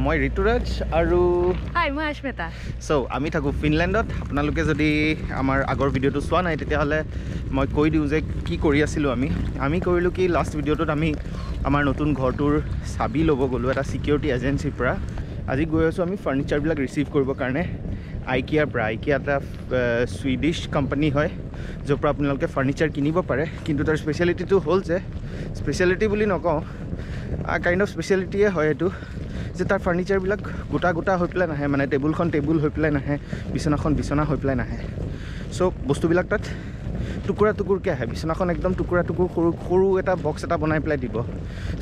মই ঋতুৰাজ আৰু হাই, মই আশ্মিতা। চ' আমি থাকোঁ ফিনলেণ্ডত। আপোনালোকে যদি আমাৰ আগৰ ভিডিঅ'টো চোৱা নাই তেতিয়াহ'লে মই কৈ দিওঁ যে কি কৰি আছিলোঁ আমি। আমি কৰিলোঁ কি, লাষ্ট ভিডিঅ'টোত আমি আমাৰ নতুন ঘৰটোৰ চাবি ল'ব গ'লোঁ এটা ছিকিউৰিটি এজেঞ্চিৰ পৰা। আজি গৈ আছোঁ আমি ফাৰ্ণিচাৰবিলাক ৰিচিভ কৰিবৰ কাৰণে আইকিয়াৰ পৰা। আইকিয়া এটা ছুইডিছ কোম্পানী হয় য'ৰ পৰা আপোনালোকে ফাৰ্ণিচাৰ কিনিব পাৰে। কিন্তু তাৰ স্পেচিয়েলিটিটো হ'ল যে, স্পেচিয়েলিটি বুলি নকওঁ, কাইণ্ড অফ স্পেচিয়েলিটিয়ে হয় এইটো যে তাৰ ফাৰ্ণিচাৰবিলাক গোটা গোটা হৈ পেলাই নাহে, মানে টেবুলখন টেবুল হৈ পেলাই নাহে, বিচনাখন বিচনা হৈ পেলাই নাহে। চ' বস্তুবিলাক তাত টুকুৰা টুকুৰকৈ আহে। বিচনাখন একদম টুকুৰা টুকুৰ সৰু সৰু এটা বক্স এটা বনাই পেলাই দিব।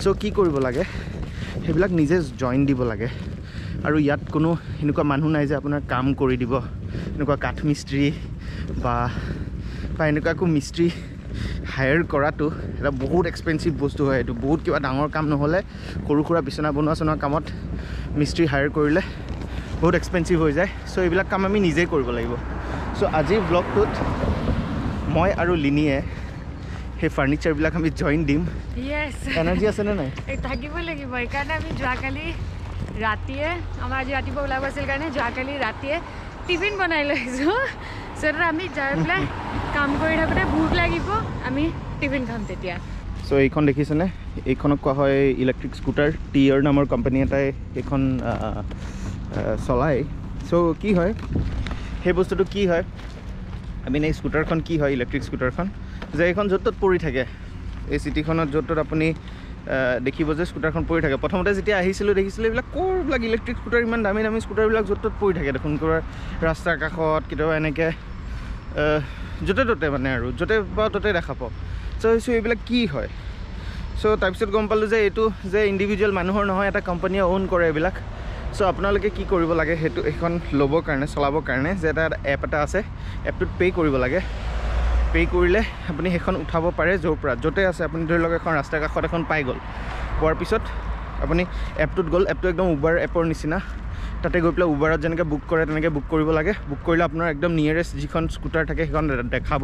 চ' কি কৰিব লাগে, সেইবিলাক নিজে জইন দিব লাগে। আৰু ইয়াত কোনো এনেকুৱা মানুহ নাই যে আপোনাৰ কাম কৰি দিব, এনেকুৱা কাঠ মিস্ত্ৰী বা এনেকুৱা একো মিস্ত্ৰী হায়াৰ কৰাটো এটা বহুত এক্সপেঞ্চিভ বস্তু হয়। এইটো বহুত কিবা ডাঙৰ কাম নহ'লে সৰু সুৰা বিচনা বনোৱা চনোৱা কামত মিস্ত্ৰী হায়াৰ কৰিলে বহুত এক্সপেঞ্চিভ হৈ যায়। চ' এইবিলাক কাম আমি নিজেই কৰিব লাগিব। চ' আজিৰ ব্লগটোত মই আৰু লিনিয়ে সেই ফাৰ্ণিচাৰবিলাক আমি জইন দিম। এনাৰ্জি আছেনে নাই? থাকিব লাগিব। সেইকাৰণে আমি যোৱাকালি ৰাতিয়ে, আমাৰ আজি ৰাতিপুৱা ওলাব আছিল কাৰণে যোৱাকালি ৰাতিয়ে টিফিন বনাই লৈছোঁ। চ' আমি যাই পেলাই কাম কৰি থাকোঁতে ভোক লাগিব, আমি টিফিন খাম তেতিয়া। চ' এইখন দেখিছেনে? এইখনক কোৱা হয় ইলেক্ট্ৰিক স্কুটাৰ। টিয়াৰ নামৰ কোম্পানী এটাই এইখন চলায়। চ' কি হয় সেই বস্তুটো, কি হয় আমি এই স্কুটাৰখন কি হয়, ইলেক্ট্ৰিক স্কুটাৰখন যে এইখন য'ত ত'ত পৰি থাকে। এই চিটিখনত য'ত ত'ত আপুনি দেখিব যে স্কুটাৰখন পৰি থাকে। প্ৰথমতে যেতিয়া আহিছিলোঁ দেখিছিলোঁ এইবিলাক ক'ৰবিলাক ইলেক্ট্ৰিক স্কুটাৰ, ইমান দামী দামী স্কুটাৰবিলাক য'ত ত'ত পৰি থাকে দেখোন, ক'ৰবাৰ ৰাস্তাৰ কাষত, কেতিয়াবা এনেকৈ য'তে ত'তে, মানে আৰু য'তে পাওঁ ত'তে দেখা পাওঁ। চ' ভাবিছোঁ এইবিলাক কি হয়। চ' তাৰপিছত গম পালোঁ যে এইটো যে ইণ্ডিভিজুৱেল মানুহৰ নহয়, এটা কোম্পানীয়ে অ'ন কৰে এইবিলাক। চ' আপোনালোকে কি কৰিব লাগে, সেইটো এইখন ল'বৰ কাৰণে, চলাবৰ কাৰণে যে এটা এপ এটা আছে, এপটোত পে' কৰিব লাগে। পে' কৰিলে আপুনি সেইখন উঠাব পাৰে য'ৰ পৰা য'তে আছে। আপুনি ধৰি লওক এখন ৰাস্তাৰ কাষত এখন পাই গ'ল, পোৱাৰ পিছত আপুনি এপটোত গ'ল, এপটো একদম উবাৰ এপৰ নিচিনা, তাতে গৈ পেলাই উবাৰত যেনেকৈ বুক কৰে তেনেকৈ বুক কৰিব লাগে। বুক কৰিলে আপোনাৰ একদম নিয়েৰেষ্ট যিখন স্কুটাৰ থাকে সেইখন দেখাব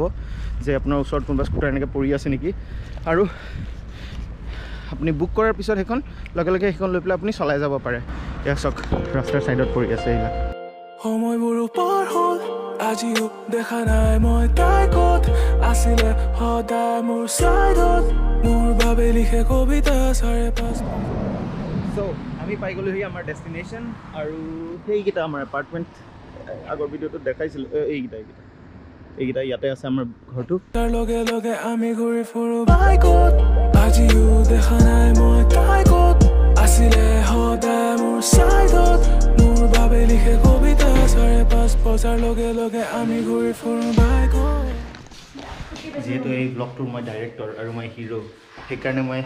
যে আপোনাৰ ওচৰত কোনোবা স্কুটাৰ এনেকৈ পৰি আছে নেকি। আৰু আপুনি বুক কৰাৰ পিছত সেইখন লগে লগে সেইখন লৈ পেলাই আপুনি চলাই যাব পাৰে। এয়া চাওক, ৰাস্তাৰ ছাইডত পৰি আছে এইবিলাক। সময়বোৰো পাৰ হ'ল, আজিও দেখা নাই মই তাই ক'ত আছিলে, সদায় মোৰ ছাইডত, মোৰ বাবে লিখে কবিতা 5:30। চ' আমি পাই গ'লোহি আমাৰ ডেষ্টিনেশ্যন। আৰু সেইকেইটা আমাৰ এপাৰ্টমেণ্ট, আগৰ ভিডিঅ'টোত দেখাইছিলোঁ। এইকেইটা এইকেইটা এইকেইটা ইয়াতে আছে আমাৰ ঘৰটো। তাৰ লগে লগে আমি ঘূৰি ফুৰো বাইকত, আজিও দেখা নাই মই তাই ক'ত আছিলে, সদায় মোৰ ছাইডত, মোৰ বাবে লিখে কবিতা 5:30 বজাৰ লগে লগে আমি ঘূৰি ফুৰো বাইকত। যিহেতু এই ব্লগটোৰ মই ডাইৰেক্টৰ আৰু মই হিৰ', সেইকাৰণে মই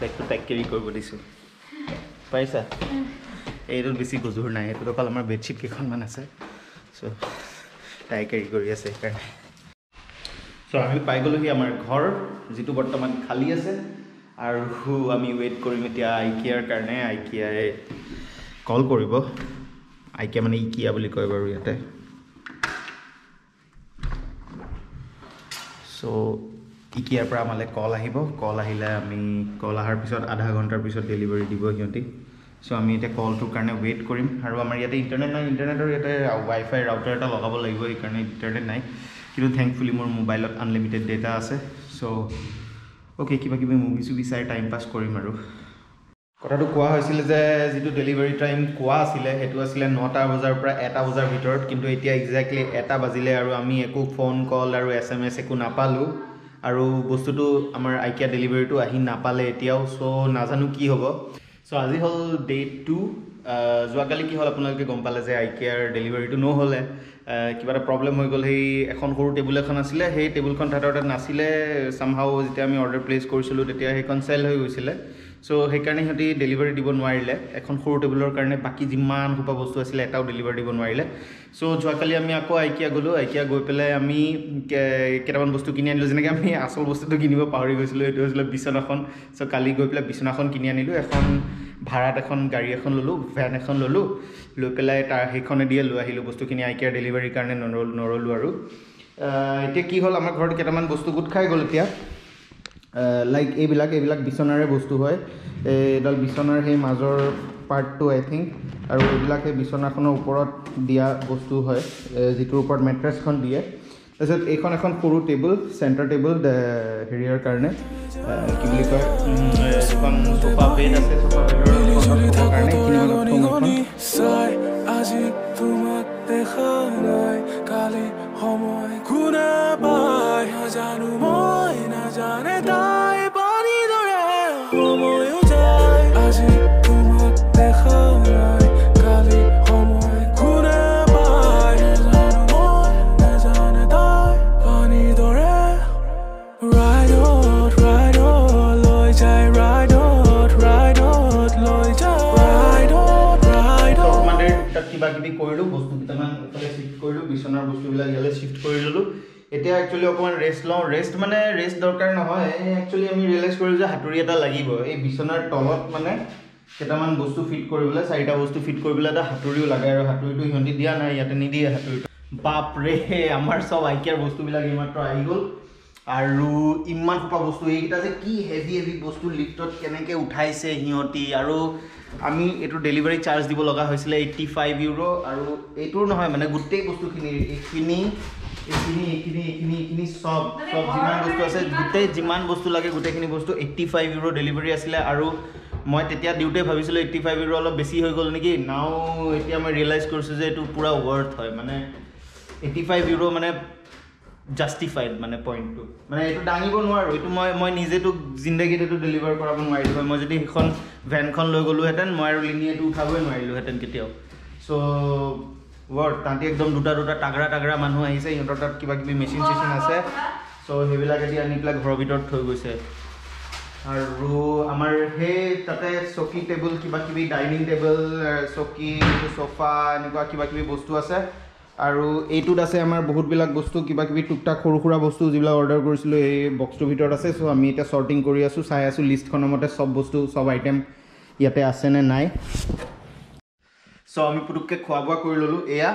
বেগটো তাইক কেৰি কৰিব দিছোঁ। পাৰিছা? এইটোত বেছি গজুৰ নাই, এইটোত অকল আমাৰ বেডশ্বীট কেইখনমান আছে। চ' তাই কেৰি কৰি আছে সেইকাৰণে। চ' আমি পাই গ'লোহি আমাৰ ঘৰ, যিটো বৰ্তমান খালী আছে। আৰু আমি ৱেইট কৰিম এতিয়া আইকিয়াৰ কাৰণে। আইকিয়াই কল কৰিব। আইকিয়া মানে ইকিয়া বুলি কয় বাৰু ইয়াতে। চ' ইকিয়াৰ পৰা আমালৈ কল আহিব। কল আহিলে আমি, কল অহাৰ পিছত আধা ঘণ্টাৰ পিছত ডেলিভাৰী দিব সিহঁতি। চ' আমি এতিয়া কলটোৰ কাৰণে ৱেইট কৰিম। আৰু আমাৰ ইয়াতে ইণ্টাৰনেট নাই, ইণ্টাৰনেটৰ ইয়াতে ৱাই ফাই ৰাউটাৰ এটা লগাব লাগিব, সেইকাৰণে ইণ্টাৰনেট নাই। কিন্তু থেংকফুলি মোৰ মোবাইলত আনলিমিটেড ডেটা আছে। চ' অ'কে, কিবা কিবি মুভি চুভি চাই টাইম পাছ কৰিম। আৰু কথাটো কোৱা হৈছিলে যে যিটো ডেলিভাৰী টাইম কোৱা আছিলে সেইটো আছিলে 9টা বজাৰ পৰা 1টা বজাৰ ভিতৰত, কিন্তু এতিয়া একজেক্টলি 1টা বাজিলে আৰু আমি একো ফোন কল আৰু SMS একো নাপালোঁ। আৰু বস্তুটো আমাৰ আইকিয়া ডেলিভাৰীটো আহি নাপালে এতিয়াও। চ' নাজানো কি হ'ব। চ' আজি হ'ল ডে 2। যোৱাকালি কি হ'ল আপোনালোকে গম পালে যে আইকিয়াৰ ডেলিভাৰীটো নহ'লে, কিবা এটা প্ৰব্লেম হৈ গ'ল। সেই এখন সৰু টেবুল এখন আছিলে, সেই টেবুলখন তাহাঁতৰ তাত নাছিলে। চামহাও যেতিয়া আমি অৰ্ডাৰ প্লেচ কৰিছিলোঁ তেতিয়া সেইখন চেল হৈ গৈছিলে। চ' সেইকাৰণে সিহঁতি ডেলিভাৰী দিব নোৱাৰিলে। এখন সৰু টেবুলৰ কাৰণে বাকী যিমান সোপা বস্তু আছিলে এটাও ডেলিভাৰী দিব নোৱাৰিলে। চ' যোৱাকালি আমি আকৌ আইকিয়া গ'লোঁ। আইকিয়া গৈ পেলাই আমি কেইটামান বস্তু কিনি আনিলোঁ। যেনেকৈ আমি আচল বস্তুটো কিনিব পাহৰি গৈছিলোঁ, সেইটো হৈছিলে বিচনাখন। চ' কালি গৈ পেলাই বিচনাখন কিনি আনিলোঁ। এখন ভাড়াত এখন গাড়ী এখন ল'লোঁ, ভেন এখন ল'লোঁ, লৈ পেলাই তাৰ সেইখনেদিয়ে লৈ আহিলোঁ বস্তুখিনি। আইকিয়াৰ ডেলিভাৰীৰ কাৰণে নৰ'লোঁ আৰু। এতিয়া কি হ'ল, আমাৰ ঘৰত কেইটামান বস্তু গোট খাই গ'ল এতিয়া। লাইক এইবিলাক বিচনাৰে বস্তু হয়। এইডাল বিচনাৰ সেই মাজৰ পাৰ্টটো আই থিংক। আৰু এইবিলাক সেই বিচনাখনৰ ওপৰত দিয়া বস্তু হয়, যিটোৰ ওপৰত মেট্ৰেছখন দিয়ে। তাৰপিছত এইখন এখন সৰু টেবুল, চেণ্টাৰ টেবুল হেৰিয়াৰ কাৰণে, কি বুলি কয়, যিখন চোফা বেড আছে, চোফা বেডৰ কাৰণে এইখিনি। আজি তোমাক দেখা নাই, কালি সময় কোনে পায় নাজানো মই, নাজানে তাই, পানী দৰে সময়ো যায়। আজি তোমাক দেখা নাই, কালি সময় কোনে পায় নাজানো মই, নাজানে তাই, পানী দৰে ৰাইডত ৰাইডত লৈ যায়, ৰাইডত ৰাইডত লৈ যায়, ৰাইডত ৰাইডত। অকণমান দেৰি তাত কিবা কিবি কৰিলোঁ, বস্তু কেইটামান এইফালে শ্বিফ্ট কৰিলোঁ, বিচনাৰ বস্তুবিলাক ইয়ালৈ শ্বিফ্ট কৰি ল'লোঁ। এতিয়া একচুৱেলি অকণমান ৰেষ্ট লওঁ। ৰেষ্ট মানে ৰেষ্ট দৰকাৰ নহয়, একচুৱেলি আমি ৰিয়েলাইজ কৰিলোঁ যে হাতুৰি এটা লাগিব। এই বিচনাৰ তলত মানে কেইটামান বস্তু ফিট কৰিবলৈ, চাৰিটা বস্তু ফিট কৰিবলৈ এটা হাতুৰিও লাগে, আৰু হাতুৰিটো সিহঁতি দিয়া নাই, ইয়াতে নিদিয়ে হাতুৰিটো। বাপৰে, আমাৰ চব আইকিয়াৰ বস্তুবিলাক এইমাত্ৰ আহি গ'ল। আৰু ইমান সোপা বস্তু, এইকেইটা যে কি হেভি হেভি বস্তু লিফ্টত কেনেকৈ উঠাইছে সিহঁতি। আৰু আমি এইটো ডেলিভাৰী চাৰ্জ দিব লগা হৈছিলে 85 ইউৰ'। আৰু এইটোৰ নহয়, মানে গোটেই বস্তুখিনিৰ, এইখিনি এইখিনি এইখিনি এইখিনি এইখিনি চব চব যিমান বস্তু আছে, গোটেই যিমান বস্তু লাগে গোটেইখিনি বস্তু 85 ইউৰ' ডেলিভাৰী আছিলে। আৰু মই তেতিয়া দিওঁতে ভাবিছিলোঁ 85 ইউৰ' অলপ বেছি হৈ গ'ল নেকি। নাও এতিয়া মই ৰিয়েলাইজ কৰিছোঁ যে এইটো পূৰা ৱৰ্থ হয়, মানে 85 ইউৰ' মানে জাষ্টিফাইড। মানে পইণ্টটো মানে এইটো দাঙিব নোৱাৰোঁ, এইটো মই নিজেতো জিন্দগীত এইটো ডেলিভাৰ কৰাব নোৱাৰিলোঁ হয়। মই যদি সেইখন ভেনখন লৈ গ'লোহেঁতেন, মই আৰু লিনিয়ে এইটো উঠাবই নোৱাৰিলোহেঁতেন কেতিয়াও। চ' ৱৰ্থ। তাহাঁতি একদম দুটা দুটা তাগৰা তাগৰা মানুহ আহিছে, সিহঁতৰ তাত কিবা কিবি মেচিন চেচিন আছে, চ' সেইবিলাকেদি আনি পেলাই ঘৰৰ ভিতৰত থৈ গৈছে। আৰু আমাৰ সেই তাতে চকী টেবুল কিবা কিবি, ডাইনিং টেবুল, চকী, চোফা, এনেকুৱা কিবা কিবি বস্তু আছে। আৰু এইটোত আছে আমাৰ বহুতবিলাক বস্তু, কিবা কিবি টুকটাক সৰু সুৰা বস্তু যিবিলাক অৰ্ডাৰ কৰিছিলোঁ এই বক্সটোৰ ভিতৰত আছে। চ' আমি এতিয়া চৰ্টিং কৰি আছোঁ, চাই আছোঁ লিষ্টখনৰ মতে চব বস্তু, চব আইটেম ইয়াতে আছেনে নাই। চ' আমি পুটুককৈ খোৱা বোৱা কৰি ল'লোঁ। এয়া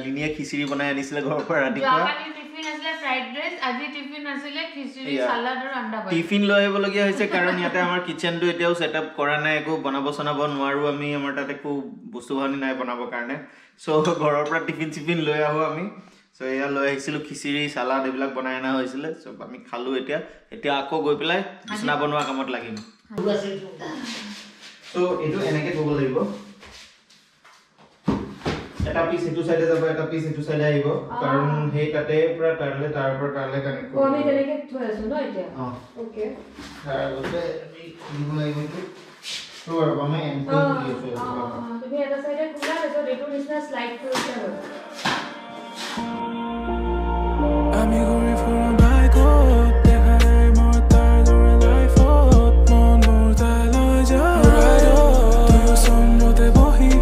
লিনিয়ে খিচিৰি বনাই আনিছিলে ঘৰৰ পৰা ৰাতিপুৱা। যোৱাকালি টিফিন আছিলে ফ্ৰাইড ৰাইচ, আজি টিফিন আছিলে খিচিৰি, চালাড আৰু আণ্ডা বইল। টিফিন লৈ আহিবলগীয়া হৈছে কাৰণ ইয়াতে আমাৰ কিটচেনটো এতিয়াও ছেট আপ কৰা নাই, একো বনাব চনাব নোৱাৰোঁ আমি, আমাৰ তাত একো বস্তু বাহানি নাই বনাবৰ কাৰণে। চ' ঘৰৰ পৰা টিফিন চিফিন লৈ আহোঁ আমি। চ' এয়া লৈ আহিছিলোঁ খিচিৰি, চালাড, এইবিলাক বনাই অনা হৈছিলে। চ' আমি খালোঁ। এতিয়া এতিয়া আকৌ গৈ পেলাই বিচনা বনোৱা কামত লাগিম। চ' এইটো এনেকৈ থ'ব লাগিব, এটা পিচ এইটো চাইডে যাব, এটা পিচ এইটো চাইডে আহিব, কাৰণ সেই তাতে পৰা তাৰলে, তাৰ পৰা তাৰলে কানেক্ট অ, আমি কৰিব। তেনেকে থৈ আছো ন এতিয়া? অঁ। অ'কে। তাৰ আগতে আমি খুলিব লাগিব এইটো। ৰ'বা ৰ'বা, মই এণ্ডটো খুলি আছোঁ। অ, তুমি এটা চাইডে খোলা, তাৰপিছত এইটোৰ নিচিনা শ্লাইড কৰিলে হ'ল। আমি ঘূৰি ফুৰো বাইকত, দেখা নাই মই তাৰ দৰে লাইফত, মন মোৰ তালৈ যায় ৰাইডত। দুয়ো চন্দ্ৰতে বহি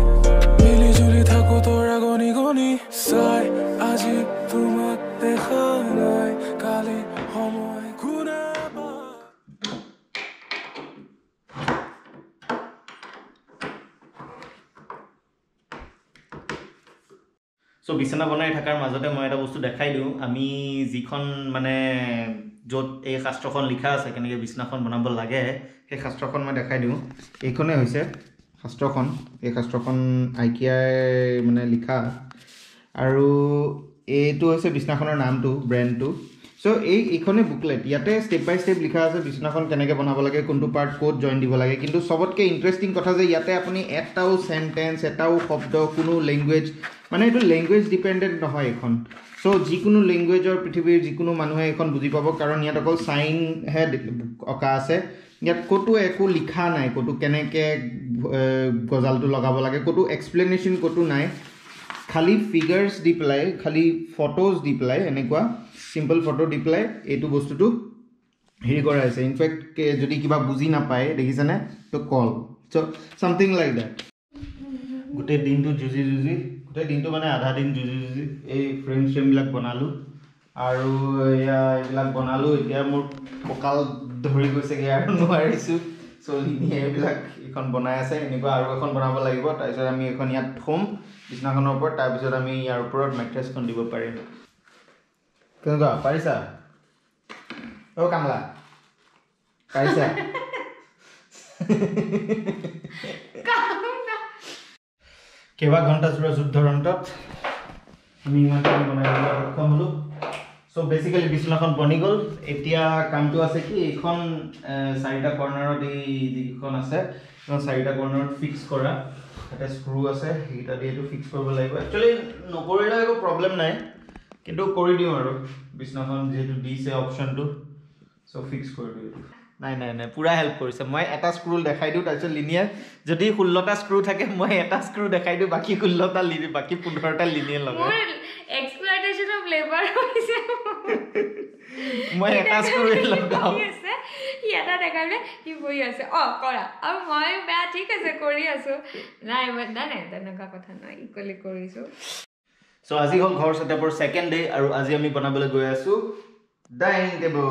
মিলি জুলি থাকো তৰা গণি গণি চাই। আজি তোমাক দেখা নাই, কালি সময় কোনে পায়। চ' বিচনা বনাই থকাৰ মাজতে মই এটা বস্তু দেখাই দিওঁ। আমি যিখন মানে য'ত এই শাস্ত্ৰখন লিখা আছে কেনেকৈ বিচনাখন বনাব লাগে, সেই শাস্ত্ৰখন মই দেখাই দিওঁ। এইখনেই হৈছে শাস্ত্ৰখন। এই শাস্ত্ৰখন আইকিয়াই মানে লিখা, আৰু এইটো হৈছে বিচনাখনৰ নামটো, ব্ৰেণ্ডটো। চ' এইখনেই বুকলেট। ইয়াতে ষ্টেপ বাই ষ্টেপ লিখা আছে বিচনাখন কেনেকৈ বনাব লাগে, কোনটো পাৰ্ট ক'ত জইন দিব লাগে। কিন্তু চবতকৈ ইণ্টাৰেষ্টিং কথা যে ইয়াতে আপুনি এটাও চেণ্টেঞ্চ, এটাও শব্দ, কোনো লেংগুৱেজ, মানে এইটো লেংগুৱেজ ডিপেণ্ডেণ্ট নহয় এইখন। চ' যিকোনো লেংগুৱেজৰ পৃথিৱীৰ যিকোনো মানুহে এইখন বুজি পাব, কাৰণ ইয়াত অকল চাইনহে অঁকা আছে। ইয়াত ক'তো একো লিখা নাই, ক'তো কেনেকৈ গজালটো লগাব লাগে ক'তো এক্সপ্লেনেশ্যন ক'তো নাই। খালী ফিগাৰ্ছ দি পেলাই, খালী ফটোজ দি পেলাই, এনেকুৱা চিম্পল ফটো দি পেলাই এইটো বস্তুটো হেৰি কৰা হৈছে। ইনফেক্ট যদি কিবা বুজি নাপায়, দেখিছেনে, তো কল, চ' চামথিং লাইক that. গোটেই দিনটো যুঁজি যুঁজি, গোটেই দিনটো মানে আধা দিন যুঁজি যুঁজি এই ফ্ৰেম চেমবিলাক বনালোঁ আৰু এয়া এইবিলাক বনালোঁ। এতিয়া মোৰ কঁকাল ধৰি গৈছেগৈ আৰু নোৱাৰিছোঁ। চ' লিনিয়ে এইবিলাক এইখন বনাই আছে, এনেকুৱা আৰু এখন বনাব লাগিব। তাৰপিছত আমি এইখন ইয়াত থ'ম বিচনাখনৰ ওপৰত, তাৰপিছত আমি ইয়াৰ ওপৰত মেট্ৰেছখন দিব পাৰিম। কেনেকুৱা পাৰিছা? অ' কামলা, পাৰিছা? কেইবা ঘণ্টা জোৰা যুদ্ধৰ অন্তত আমি ইমানখিনি বনাই ল'বলৈ সক্ষম হ'লোঁ। চ' বেচিকেলি বিচনাখন বনি গ'ল। এতিয়া কামটো আছে কি, এইখন চাৰিটা কৰ্ণাৰত, এই যিকেইখন আছে সেইখন চাৰিটা কৰ্ণাৰত ফিক্স কৰা, তাতে স্ক্ৰু আছে, সেইকেইটা দি এইটো ফিক্স কৰিব লাগিব। একচুৱেলি নকৰিলেও একো প্ৰব্লেম নাই, কিন্তু কৰি দিওঁ আৰু, বিচনাখন যিহেতু দিছে অপশ্যনটো, চ' ফিক্স কৰি দিওঁ এইটো। নাই নাই নাই, পূৰা হেল্প কৰিছে। মই এটা স্ক্ৰু দেখাই দিওঁ, তাৰপিছত লিনিয়ে, যদি 16টা স্ক্ৰু থাকে মই এটা স্ক্ৰু দেখাই দিওঁ, বাকী 16টা বাকী 15টা লিনিয়ে লগাই। মই এটা স্ক্ৰুৱে লগাওঁ। সি এটা দেখাই পেলাই সি বহি আছে, অঁ কৰা, আৰু মই বেয়া ঠিক আছে কৰি আছোঁ। নাই নাই নাই, তেনেকুৱা কথা নহয়, ইকুৱেলি কৰিছোঁ। চ' আজি হ'ল ঘৰ ছেটআপৰ ছেকেণ্ড ডে, আৰু আজি আমি বনাবলৈ গৈ আছোঁ ডাইনিং টেবুল।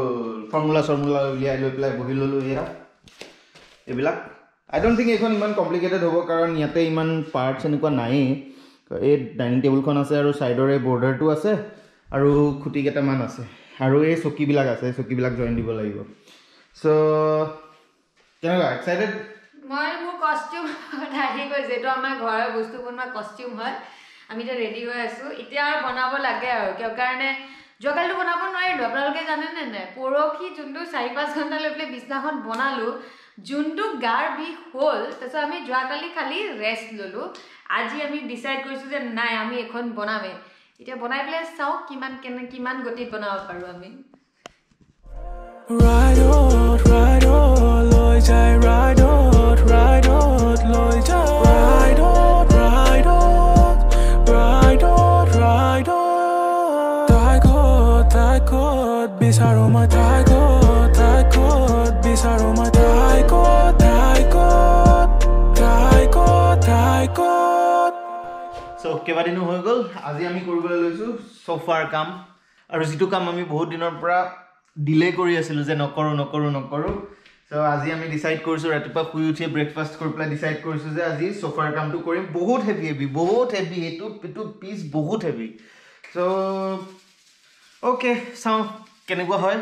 ফৰ্মুলা চৰ্মুলা উলিয়াই লৈ পেলাই বহি ল'লোঁ। এয়া এইবিলাক আই don't think এইখন ইমান কমপ্লিকেটেড হ'ব, কাৰণ ইয়াতে ইমান পাৰ্টছ এনেকুৱা নায়েই। এই ডাইনিং টেবুলখন আছে, আৰু ছাইডৰ এই বৰ্ডাৰটো আছে, আৰু খুঁটি কেইটামান আছে, আৰু এই চকীবিলাক আছে, এই চকীবিলাক জইন দিব লাগিব। চ' কেনেকুৱা এক্সাইটেড? মই মোৰ কষ্টিউম আহি গৈছে, এইটো আমাৰ ঘৰৰ বস্তু বনোৱা কষ্টিউম হয়। আমি এতিয়া ৰেডি হৈ আছোঁ, এতিয়া আৰু বনাব লাগে আৰু, কিয় কাৰণে যোৱাকালিতো বনাব নোৱাৰিলোঁ, আপোনালোকে জানেনে নাই? পৰহি যোনটো 4-5 ঘণ্টা লৈ পেলাই বিছনাখন বনালোঁ, যোনটো গাৰ বিষ হ'ল, তাৰপিছত আমি যোৱাকালি খালি ৰেষ্ট ল'লোঁ। আজি আমি ডিচাইড কৰিছোঁ যে নাই, আমি এইখন বনামেই। এতিয়া বনাই পেলাই চাওঁ কিমান কেনে কিমান গতিত বনাব পাৰোঁ আমি। বিচাৰো মই তাই ক'ত, তাই ক'ত, বিচাৰো মই তাই ক'ত, তাই ক'ত, তাই ক'ত, তাই ক'ত। চ' কেইবাদিনো হৈ গ'ল, আজি আমি কৰিবলৈ লৈছোঁ চ'ফাৰ কাম, আৰু যিটো কাম আমি বহুত দিনৰ পৰা ডিলে কৰি আছিলোঁ যে নকৰোঁ নকৰোঁ নকৰোঁ। চ' আজি আমি ডিচাইড কৰিছোঁ, ৰাতিপুৱা শুই উঠিয়ে ব্ৰেকফাষ্ট কৰি পেলাই ডিচাইড কৰিছোঁ যে আজি চ'ফাৰ কামটো কৰিম। বহুত হেভি হেভি, বহুত হেভি, এইটো পিচ বহুত হেভি। চ' অ'কে, চাওঁ কেনেকুৱা হয়,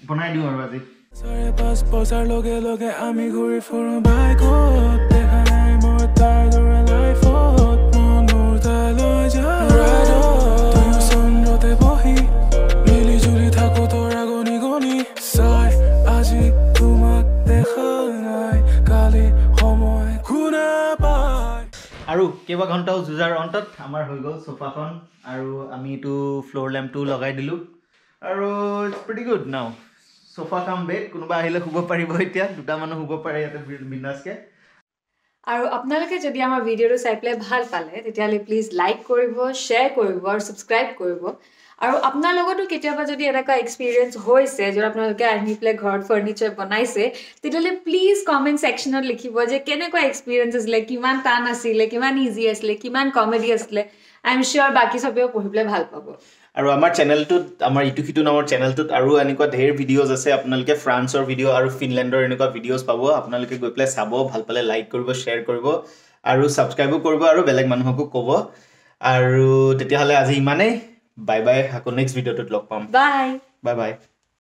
বনাই দিওঁ আৰু আজি। 5:30 বজাৰ লগে লগে আমি ঘূৰি ফুৰোঁ বাইকত, দেখা নাই মই তাৰ দৰে লাইফত, মনৰ তালৈ যায় ৰাইডত, চন্দ্ৰতে বহি মিলি জুলি থাকোঁ তৰা গণি গণি চাই। আজি তোমাক দেখা নাই, কালি সময় কোনে পায়। আৰু কেইবা ঘণ্টাও যুঁজাৰ অন্তত আমাৰ হৈ গ'ল চোফাখন, আৰু আমি এইটো ফ্ল'ৰ লেম্পটো লগাই দিলোঁ, আৰু it's pretty good now. Sofa cum bed, কোনোবা আহিলে শুব পাৰিব, এতিয়া দুটা মানুহ শুব পাৰে ইয়াতে বিন্দাছকৈ। আৰু আপোনালোকে যদি আমাৰ ভিডিঅ'টো চাই পেলাই ভাল পালে, তেতিয়াহ'লে প্লিজ লাইক কৰিব, শ্বেয়াৰ কৰিব আৰু ছাবস্ক্ৰাইব কৰিব। আৰু আপোনাৰ লগতো কেতিয়াবা যদি এনেকুৱা এক্সপিৰিয়েঞ্চ হৈছে য'ত আপোনালোকে আনি পেলাই ঘৰত ফাৰ্ণিচাৰ বনাইছে, তেতিয়াহ'লে প্লিজ কমেণ্ট ছেকশ্যনত লিখিব যে কেনেকুৱা এক্সপিৰিয়েঞ্চ আছিলে, কিমান টান আছিলে, কিমান ইজি আছিলে, কিমান কমেডি আছিলে। I am চিয়'ৰ বাকী চবেও পঢ়ি পেলাই ভাল পাব। আৰু আমাৰ চেনেলটোত, আমাৰ ইটো সিটো নামৰ চেনেলটোত আৰু এনেকুৱা ঢেৰ ভিডিঅ'জ আছে। আপোনালোকে ফ্ৰান্সৰ ভিডিঅ' আৰু ফিনলেণ্ডৰ এনেকুৱা ভিডিঅ'জ পাব। আপোনালোকে গৈ পেলাই চাব, ভাল পালে লাইক কৰিব, শ্বেয়াৰ কৰিব আৰু ছাবস্ক্ৰাইবো কৰিব আৰু বেলেগ মানুহকো ক'ব। আৰু তেতিয়াহ'লে আজি ইমানেই, বাই বাই, আকৌ নেক্সট ভিডিঅ'টোত লগ পাম। Bye bye bye.